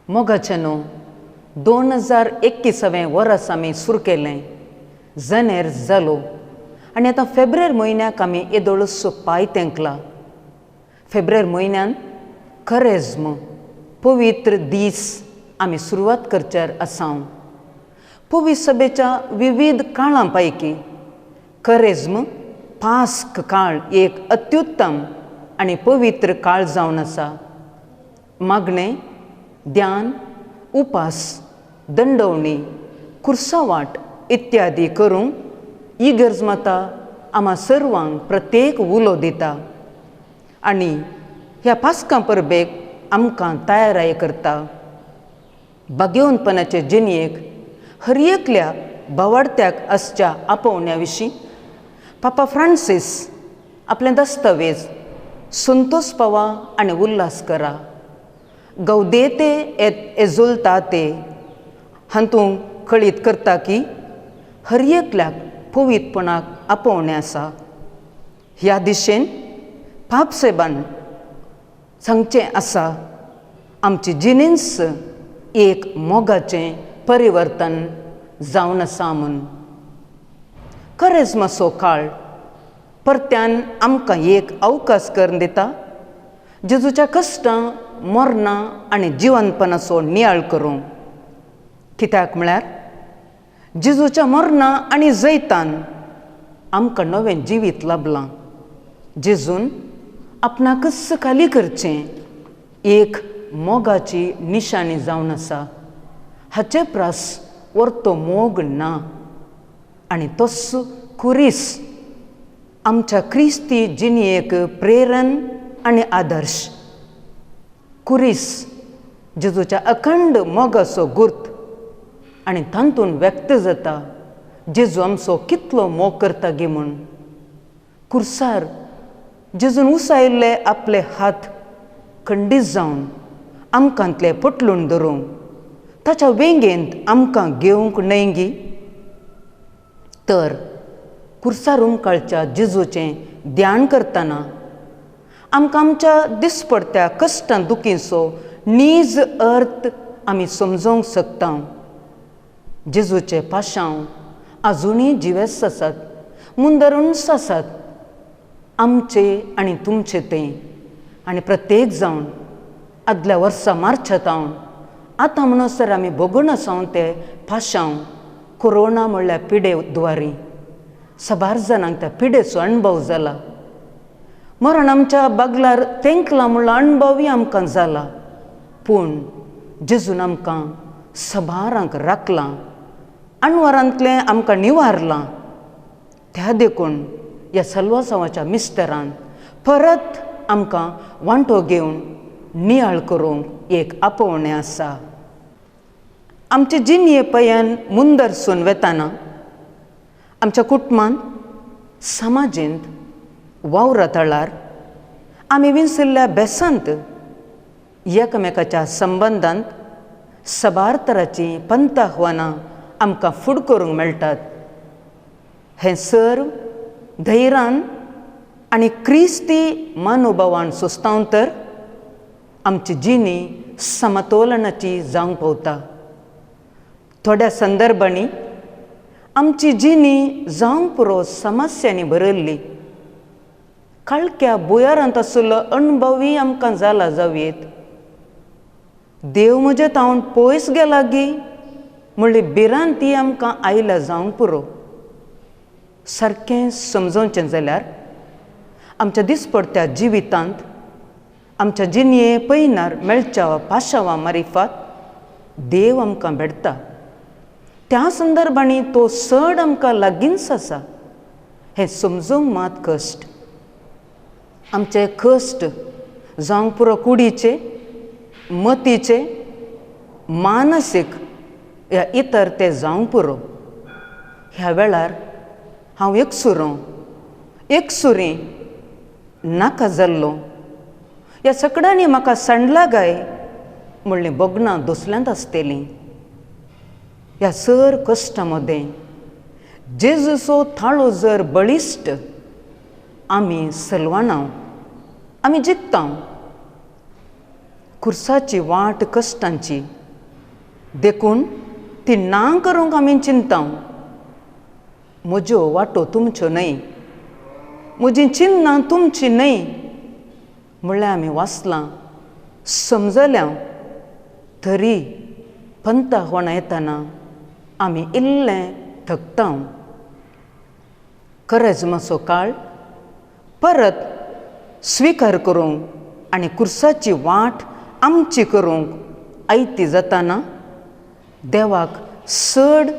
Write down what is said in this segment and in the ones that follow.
मोगाचें 2021 वर्स आमी सुरू केलें, जनेर जालो आनी आतां फेब्रेर म्हयन्याक आमी येदोळसो पांय तेंकला. फेब्रेर म्हयन्यान करेज्म पवित्र दीस आमी सुरवात करच्यार आसा. पवित्र सभेच्या विविध काळां पैकी करेज्म पास्क काळ एक अत्युत्तम आनी पवित्र काळ जावन आसा. मागणें, ध्यान, उपास, दंडवणी, कुर्सावाट इत्यादी करूंक इगर्ज माता आमा सर्वांक प्रत्येक उलो दिता आनी ह्या पास्कां परबेक आमकां तयाराय करता. भाग्यवंतपणाचे जिणेक हर एकल्या भावार्थ्याक आसच्या आपोवण्या विशीं पापा फ्रांसीस आपले दस्तावेज संतोष पावा आनी उल्हास करा गौदेते एत एजुलताते हातूंत कळीत करता की हर एकल्याक पवित्रपणाक आपोवणें आसा. ह्या दिशेन पापसायबान सांगचें आसा, आमची जिणेंच एक मोगाचें परिवर्तन जावन आसा म्हूण. करेज्माचो काळ परत्यान आमकां एक अवकाश करून दिता जेजूच्या कश्टां, मरणां आनी जिवनपणाचो नियाळ करूंक. कित्याक म्हळ्यार जेजूच्या मरणां आनी जैतान आमकां नवें जिवीत लाभलां. जेजून आपणाकच खाली करचें एक मोगाची निशाणी जावन आसा. हाचे प्रास वरतो मोग ना आनी तोच कुरीस आमच्या क्रिस्ती जिणेक प्रेरण आनी आदर्श. कुरीस जेजूच्या अखंड मोगाचो गुर्त आनी तातूंत व्यक्त जाता जेजू आमचो कितलो मोग करता गी म्हूण. कुर्सार जेजून उसायल्ले आपले हात खंडीत जावन आमकांतले पोटलून धरूंक ताच्या वेंगेंत आमकां घेवंक न्हय गी. तर कुर्सार उमकाळच्या जेजूचें ध्यान करतना आमकां आमच्या दिसपडत्या कश्टां दुखीचो नीज अर्थ आमी समजोवंक शकता. जेजूचे पाशांव आजुनूय जिवेस्त आसात, मुंदरूच आसात आमचे आनी तुमचे ते. आनी प्रत्येक जावन आदल्या वर्सा मार्चा तावन आतां म्हणसर आमी भोगून आसा ते पाशांव कोरोना म्हणल्यार पिडे द्वारी साबार जाणांक त्या पिडेचो अणभव जाला. मरण आमच्या बागलार तेंकला म्हणलो अणभवूय आमकां जाला. पूण जेजून आमकां सबारांक राखलां, अणवारांतलें आमकां निवारलां. त्या देखून ह्या सलवासांवाच्या मिस्तरान परत आमकां वांटो घेवन नियाळ करूंक एक आपोवणें आसा. आमचे जिणये पयान मुंदरसून वेताना आमच्या कुटुंबांत, समाजेंत, वावरा तळार आमी विंचल्ल्या बेसांत एकामेकाच्या संबंदांत साबार तराचीं पंत आव्हानां आमकां फुड करूंक मेळटात. हें सर्व धैर्यान आनी क्रिस्ती मनोभावान सोंसता तर आमची जिणी समतोलनाची जावंक पावता. थोड्या संदर्भांनी आमची जिणी जावंक पुरो समस्यांनी भरिल्ली. काळख्या भुंयारांत आशिल्लो अणभवूय आमकां जाला जावयेत. देव म्हजे तावन पयस गेला गी म्हणली भिरांती आमकां आयल्या जावंक पुरो. सारकें समजोवचें जाल्यार आमच्या दिसपडत्या जिवितांत आमच्या जिणये पयनार मेळच्या पाशांवा मारिफात देव आमकां भेटता. त्या संदर्भांनी तो चड आमकां लागींच आसा हें समजूंक मात कश्ट. आमचे कश्ट जावंक पुरो कुडीचे, मतीचे, मानसीक या इतर ते जावंक पुरो. ह्या वेळार हांव एकसुरो, एकसुरी नाका जाल्लो. ह्या सगळ्यांनी म्हाका सांडला काय म्हणलीं भोगणां दुसल्यांत आसतलीं. ह्या सर कश्टां मदें जेजूचो थाळो जर बळिश्ट आमी सलवाणां, आमी जिखता. कुर्साची वाट कश्टांची, देखून ती ना करूंक आमी चिंता. म्हज्यो वाटो तुमच्यो न्हय, म्हजी चिन्नां तुमची न्हय म्हणल्यार आमी वाचलां, समजल्या, तरी पंथा होणा येतना आमी इल्लें थकता. करजमाचो काळ परत स्विकार करूंक आनी कुर्साची वाट आमची करूंक आयती जाताना देवाक चड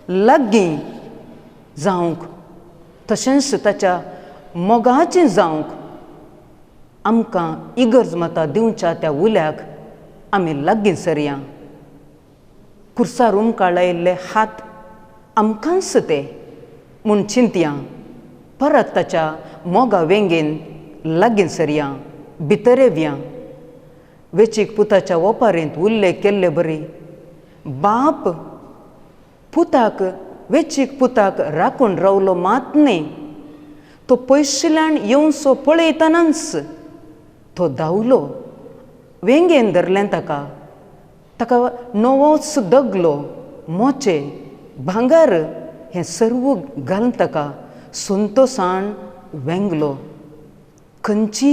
लागीं जावंक तशेंच ताच्या मोगाचें जावंक आमकां इगर्ज माता दिवच्या त्या उल्याक आमी लागीं सरया. कुर्सार उमकाळायिल्ले हात आमकांच ते म्हूण चिंतया, परत ताच्या मोगा वेंगेन लागीं सरया, भितर येवया. वेचीक पुताच्या ओपारींत उल्लेख केल्ले बरी बाप पुताक वेचीक पुताक राखून रावलो मात न्हय, तो पयशिल्यान येवचो पळयतनाच तो धांवलो, वेंगेन धरलें ताका, ताका नवोच दगलो, मोचे, भांगर हें सर्व घालून ताका संतोसान वेंगलो. खंयची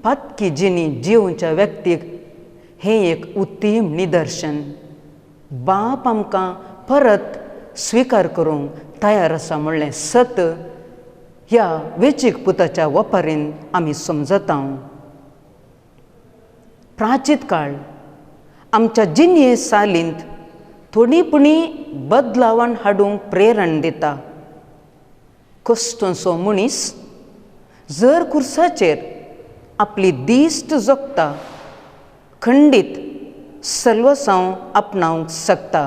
पातकी जिणी जिवच्या व्यक्तीक हें एक उत्तम निदर्शन. बाप आमकां परत स्विकार करूंक तयार आसा म्हणलें सत ह्या वेचीक पुताच्या वपारीन आमी समजता. प्राचीत काळ आमच्या जिणये सालींत थोडी पुणी बदलावान हाडूंक प्रेरण दिता. कश्टांचो मनीस जर कुर्साचेर आपली दिश्ट जगता, खंडीत सल्वसांव आपणावंक शकता.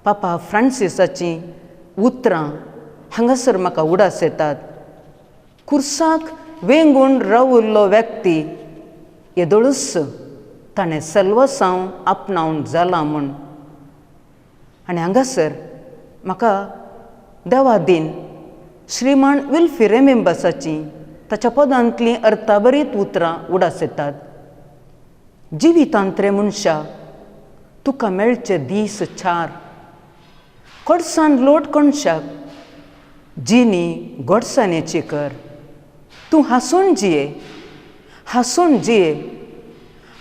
पापा फ्रांसिसाचीं उतरां हांगासर म्हाका उडास येतात. कुर्साक वेंगून राविल्लो व्यक्ती येदोळूच ताणें सल्वसांव आपणावन जाला म्हूण. आनी हांगासर म्हाका देवा दीन श्रीमान विल्फी रेमिंबसाची ताच्या पदांतलीं अर्थाभरीत उतरां उडास येतात. जिवितांत रे मनशा तुका मेळचे दीस चार, कोडसान लोट कोणशाक जिणी गोडसाणेची कर. तूं हांसून जिये, हांसून जिये,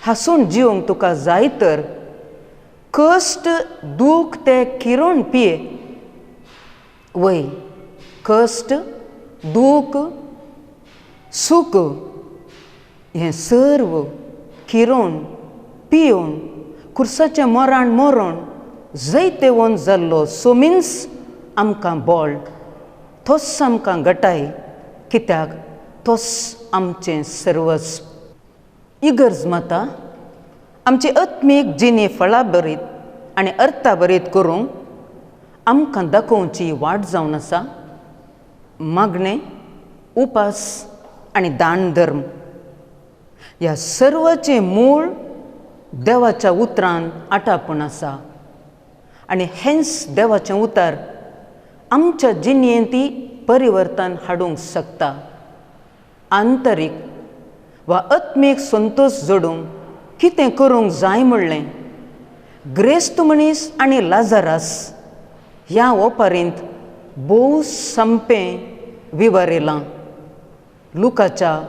हांसून जिवंक तुका जाय तर कश्ट दूख ते किरण पिये. वय कश्ट दूख सूख हें सर्व किरण पिवन कुर्साचें मरण मरण जैतेवन जाल्लो सोमिन्स आमकां बळ, तोच आमकां गटाय, कित्याक तोच आमचें सर्वस्व. इगर्ज माता आमची आत्मीक जिणी फळाभरीत आनी अर्थाभरीत करूंक आमकां दाखोवची वाट जावन आसा मागणें, उपास आनी दान धर्म. ह्या सर्वाचें मूळ देवाच्या उतरान आटापून आसा आनी हेंच देवाचें उतर आमच्या जिणेंत परिवर्तन हाडूंक शकता. आंतरीक वा आत्मीक संतोश जोडूंक कितें करूंक जाय म्हणलें ग्रेस्त मनीस आनी लाजरास ह्या ओपारींत भोव संपें विवरिलां. लुकाच्या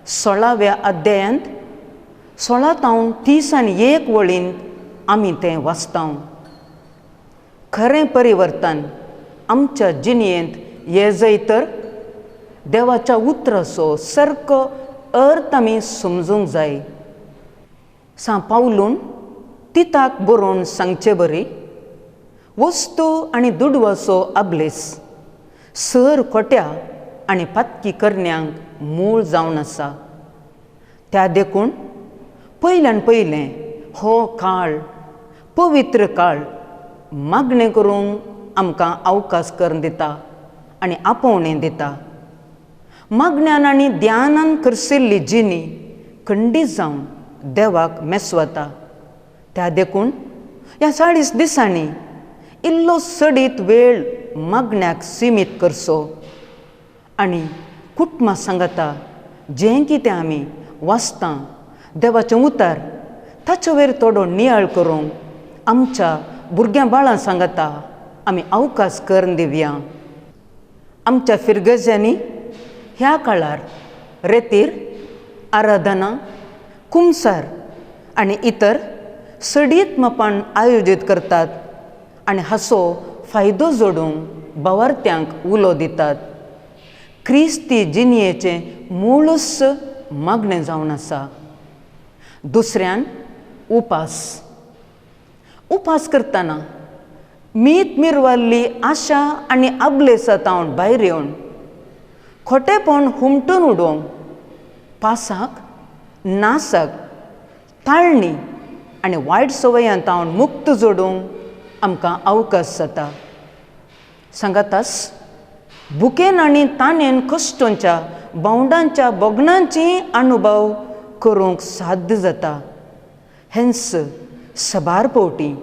16व्या अध्यायांत 16 तावन 31 वळींत आमी तें वाचता. खरें परिवर्तन आमच्या जिणेंत येजय तर देवाच्या उतराचो सारको अर्थ आमी समजूंक जाय. सां पावलून तिताक बरोवन सांगचे बरी वस्तू आनी दुडवाचो अबलेस सर खोट्या आनी पातकी करण्यांक मूळ जावन आसा. त्या देखून पयल्यान पयलें हो काळ पवित्र काळ मागणें करूंक आमकां अवकाश करून दिता आनी आपोवणें दिता. मागण्यान आनी ध्यानान करशिल्ली जिणी खंडीत जावन देवाक मेसवता. त्या देखून ह्या 40 दिसांनी इल्लो चडीत वेळ मागण्याक सिमीत करचो आनी कुटुंबा सांगता जें कितें आमी वाचता देवाचें उतर ताचे वयर थोडो नियाळ करूंक आमच्या भुरग्यां बाळां सांगता आमी अवकाश करून दिवया. आमच्या फिरगजांनी ह्या काळार रेतीर, आराधना, कुमसार आनी इतर सडीत मपान आयोजीत करतात आनी हाचो फायदो जोडूंक बावार्थ्यांक उलो दितात. क्रिस्ती जिणयेचें मूळच मागणें जावन आसा. दुसऱ्यान उपास. उपास करतना मीत मिरवाल्ली आशा आनी आबलेसा तावन भायर येवन खोटेपण हुमटून उडोवंक, पासाक, नासाक, ताळणी आनी वायट संवयां तावन मुक्त जोडूंक आमकां अवकाश जाता. सांगातास भुकेन आनी ताणेन कश्टोंच्या बावंडांच्या भोगणांची अनुभव करूंक साध्य जाता. हेन्स सबार पवटी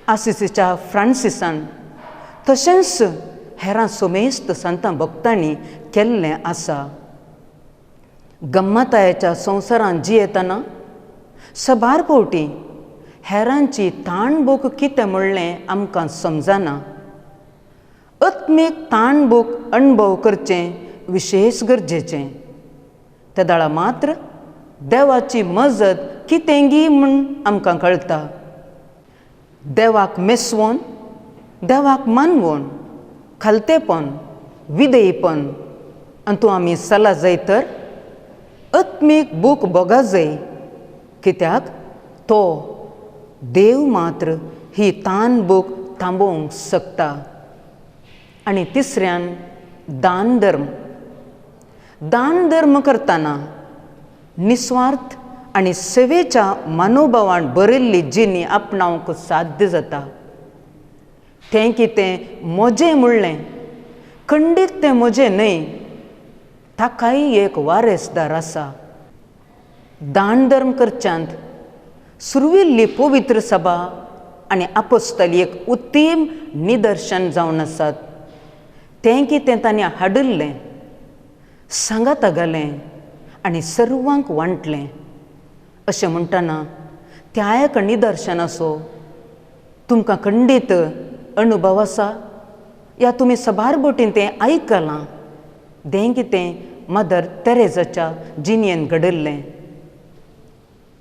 आसिसीच्या फ्रांसिसान तशेंच हेरां सोमेस्त संतां भक्तांनी केल्लें आसा. गम्मतायाच्या संवसारांत जियेतना सबार पवटी हेरांची ताणभूक कितें म्हणलें आमकां समजना. आत्मीक ताणभूक अणभव करचें विशेश गरजेचें. तेदाळा मात्र देवाची मजत कितेंगी म्हूण आमकां कळटा. देवाक मेसवोन, देवाक मानवोन, खालतेपण, विधेयपण आनी तूं आमी सला जाय तर आत्मीक भूक भोगा जाय. कित्याक तो देव मात्र ही तान भूक थांबोवंक शकता. आनी तिसऱ्यान दान धर्म. दान धर्म करतना निस्वार्थ आनी सेवेच्या मनोभावान भरिल्ली जिणी आपणावंक साध्य जाता. तें कितें म्हजें म्हणलें खंडीत तें म्हजें न्हय, ताकाय एक वारेसदार आसा. दान धर्म करच्यांत सुरविल्ली पवित्र सभा आनी आपस्तली एक उत्तीम निदर्शन जावन आसात. तें कितें तांणी हाडिल्लें, सांगाता घालें आनी सर्वांक वांटलें. अशें म्हणटना त्या एका निदर्शनाचो तुमकां खंडीत अनुभव आसा या तुमी सबार बोटीन तें आयकलां. तें कितें मदर तेरेजाच्या जिणेन घडिल्लें.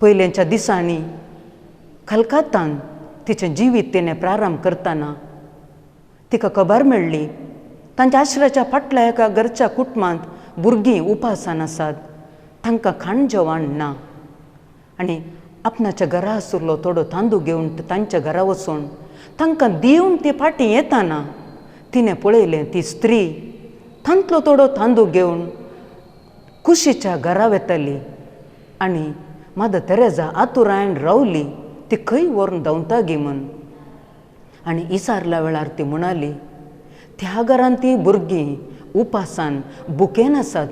पयलेंच्या दिसांनी कलकत्तान तिचें जिवीत तिणें प्रारंभ करतना तिका खबर मेळ्ळी तांच्या आश्राच्या फाटल्या एका घरच्या कुटुंबांत भुरगीं उपासान आसात, तांकां खाण जेवण ना. आनी आपणाच्या घरा आशिल्लो थोडो तांदूळ घेवन तांच्या घरा वचून तांकां दिवन ती फाटीं येताना तिणें पळयलें ती स्त्री तांतलो थोडो तांदूळ घेवन कुशीच्या घरा वेताली आनी मदर तेरेजा आतुरायन रावली ती खंय व्हरून धांवता गी म्हूण. आनी इसारल्या वेळार ती म्हणाली त्या घरांत ती भुरगीं उपासान भुकेन आसात,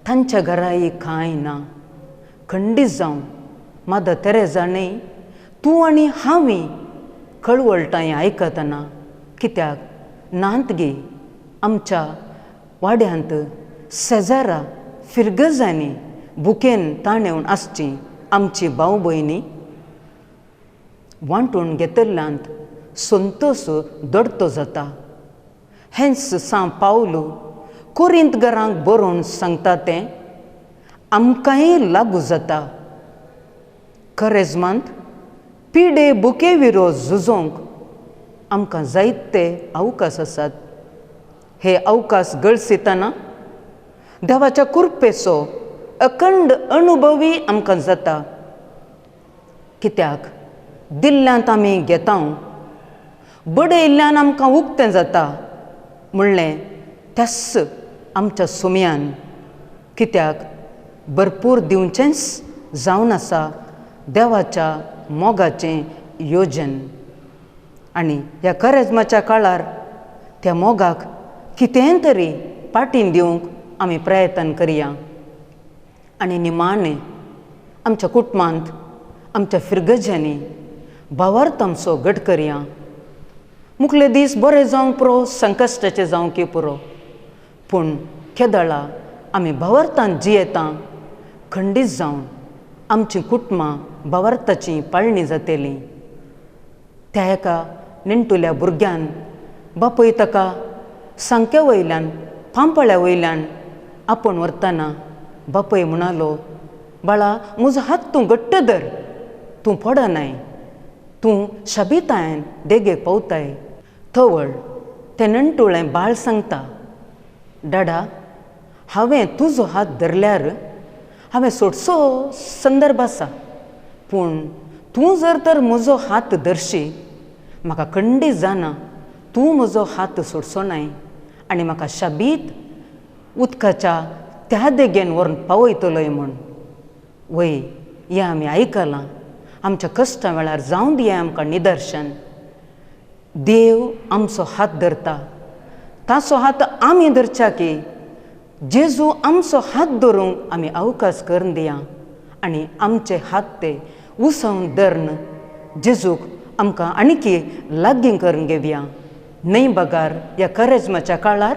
तांच्या घराय कांय ना. खंडीत जावं मदर तेरेजा न्हय तूं आनी हांवूय कळवळटां आयकतना, कित्याक नांतगी आमच्या वाड्यांत शेजारा फिरगजांनी भुकेन ताणेवन आसची आमची भाव भयणी वांटून घेतल्यांत संतोश दडतो जाता. हेंच सां पावलू कोरिंत घरांक बरोवन सांगता तें आमकांय लागू जाता. करेजमांत पिडे भुके विरोध झुजोवंक आमकां जायते अवकाश आसात. हे अवकाश गळसितना देवाच्या कृपेचो अखंड अनुभवी आमकां जाता. कित्याक दिल्ल्यांत आमी घेता, बडयल्ल्यान आमकां उक्तें जाता म्हणलें त्याच आमच्या सुमयान. कित्याक भरपूर दिवचेंच जावन आसा देवाच्या मोगाचें योजन. आनी ह्या करेजमाच्या काळार त्या मोगाक कितेंय तरी पाटीन दिवंक आमी प्रयत्न करया. आनी निमाणें आमच्या कुटुंबांत आमच्या फिरगजांनी भावार्थ आमचो घट करया. मुखले दीस बरे जावंक पुरो, संकश्टाचे जावंक पुरो, पूण केदळा आमी भावार्थान जियेता खंडीत जावन आमची कुटुंबां भावार्थाची पाळणी जातली. त्या एका नेणटुल्या भुरग्यान बापूय ताका सांक्या वयल्यान पांपळ्या वयल्यान आपोवन व्हरतना बापूय म्हणालो, बाळा म्हजो हात तूं घट्ट धर, तूं पडनाय, तूं शाबीतायन देगेक पावताय. तवळ तें नेणटुळें बाळ सांगता, डाडा हांवें तुजो हात धरल्यार हांवें सोडसो संदर्भ आसा, पूण तूं जर तर म्हजो हात धरशी म्हाका खंडीत जाणा तूं म्हजो हात सोडचो नाय आनी म्हाका शाबीत उदकाच्या त्या देगेन व्हरून पावयतलोय म्हूण. वय हें आमी आयकलां. आमच्या कश्टां वेळार जावं दी आमकां निदर्शन. देव आमचो हात धरता, ताचो हात आमी धरच्या की जेजू आमचो हात धरूंक आमी अवकाश करून दिया आनी आमचे हात ते उसोवन धरून जेजूक आमकां आणकी लागीं करून घेवया. न्हय बगार ह्या करेजमाच्या काळार,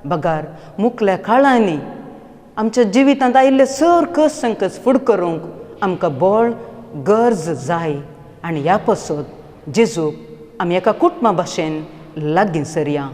बगार मुखल्या काळांनी आमच्या जिवितांत आयिल्ले सर कस संकस फुड करूंक आमकां बळ गरज जाय आनी ह्या पासत जेजूक आमी एका कुटुंबा भाशेन लागीं सरया.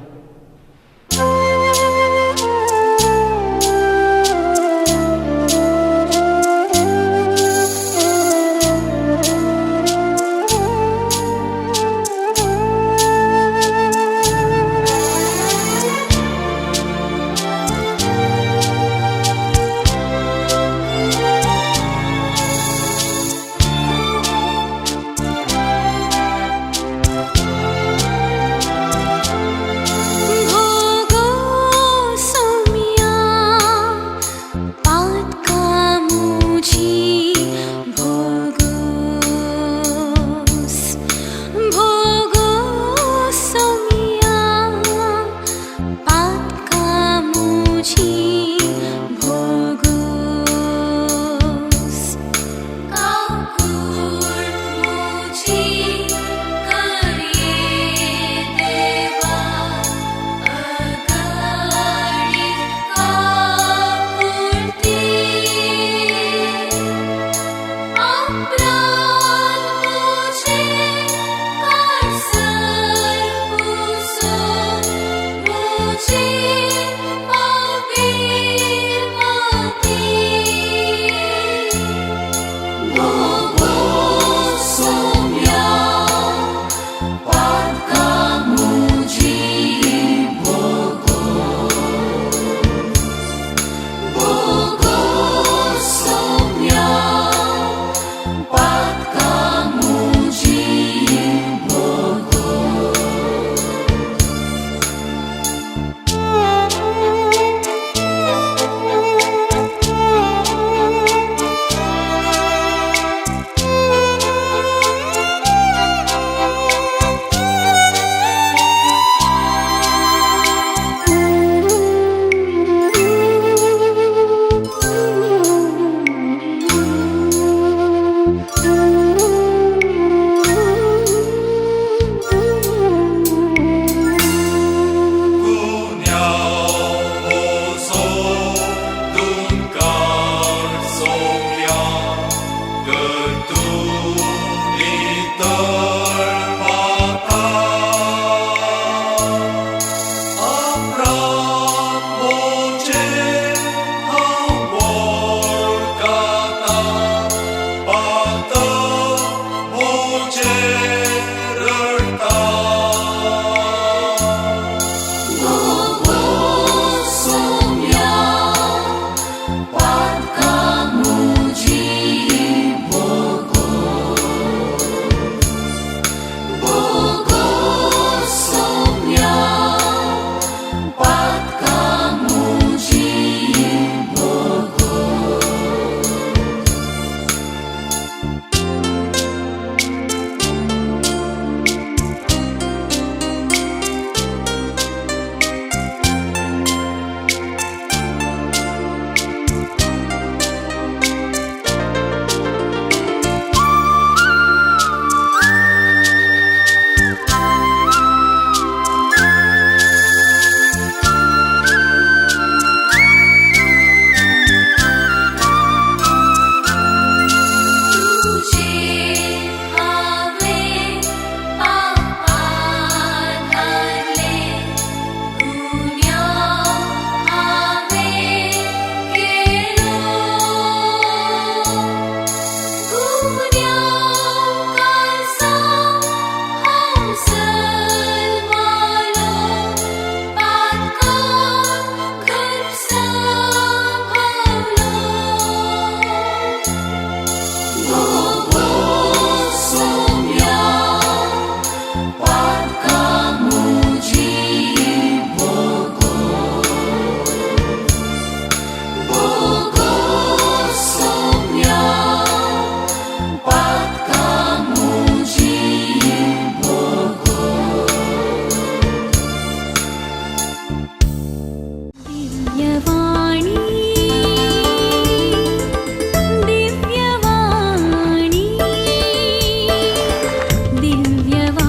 धन्यवाद.